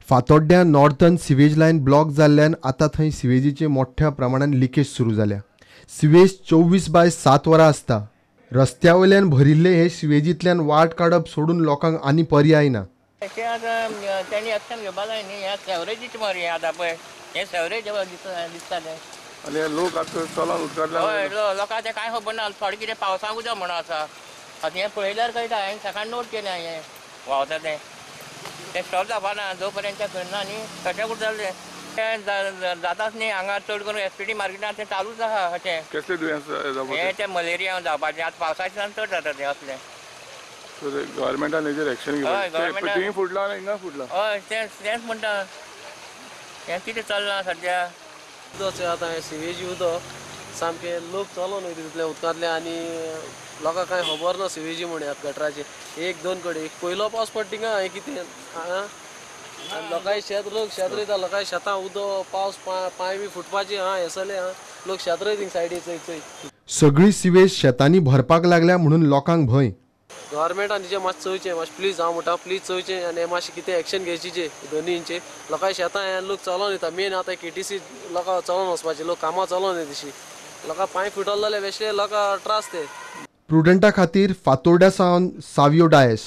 फातोड्ड्यां northern sewage line block जाल्ल्यान आतां थंय सिवेजीचे मोठ्या प्रमाणान लिकेज सुरू जाल्या. सिवेज 24/7 वरां आसता. रस्त्या वयल्यान भरिल्ले हे सिवेजींतल्यान वाट काडप सोडून लोकांक आनी पर्याय ना. तें आतां तेणी एक्शन घेवपा जाय न्ही. हें सेवरेजीच मरे, आतां पळय हें सेवरेज दिसता तें. आनी हे लोक आतां चलोन उदकांतल्यान, हय, लोकांक तें कांय खबर ना. थोडें कितें पावसाक उदक म्हणून आसा. आतां हें पळयल्यार कळटा. हांवें सकाळीं नोट केलें हें व्हांवता तें, तें स्टॉप जावपा ना जो पर्यंत तें करना न्ही तशें उरतलें तें. जाताच न्ही हांगा चड करून एसपीटी मार्केटान तें चालूच आसा अशें. कसले दुयेंस जावपाचें? हें तें मलेरिया जावपाचें आतां पावसाच्या दिसान चड जाता तें असलें. गव्हर्मेंटान हेजेर एक्शन हय, घेवपाचें. गव्हर्मेंटान. थिंय फुडलां आनी हिंगा फुडलां. हय, तेंच म्हणटा. हें कितें चल्लां सद्या? उदक आतां हें सिवेज उदक सामकें लोक चलोन वयता तितल्या उदकांतल्यान आनी लोकांक कांय खबर ना सिवेजी म्हण. आतां गटराचें एक दोन कडेन एक पयलो पावस पडटा थिंगा हें कितें आं, आनी लोकांय शेत, लोक शेत रोयता, लोकांय शेतां उदक पावस पांय बी फुटपाची आं हें सगळें आं, लोक शेत रोयता थिंग सायडी चोय चोय. सगळी सिवेज शेतांनी भरपाक लागल्या म्हणून लोकांक भंय. गव्हर्मेंटान तिचें मातशें चोवचें, मातशें प्लीज हांव म्हणटा प्लीज चोवचें आनी मातशें कितें एक्शन घेवचें दोनींचें. लोकांय शेतां हें लोक चलोन वयता. मेन आतां केटीसी लोकां चलोन वचपाचें, लोक कामां चलोन वयता तशी लोकां पांय फुटले जाल्यार बेश्टे लोकां त्रास ते. प्रुडंटा खातीर फातोर्ड्या सावन सावियो डायस,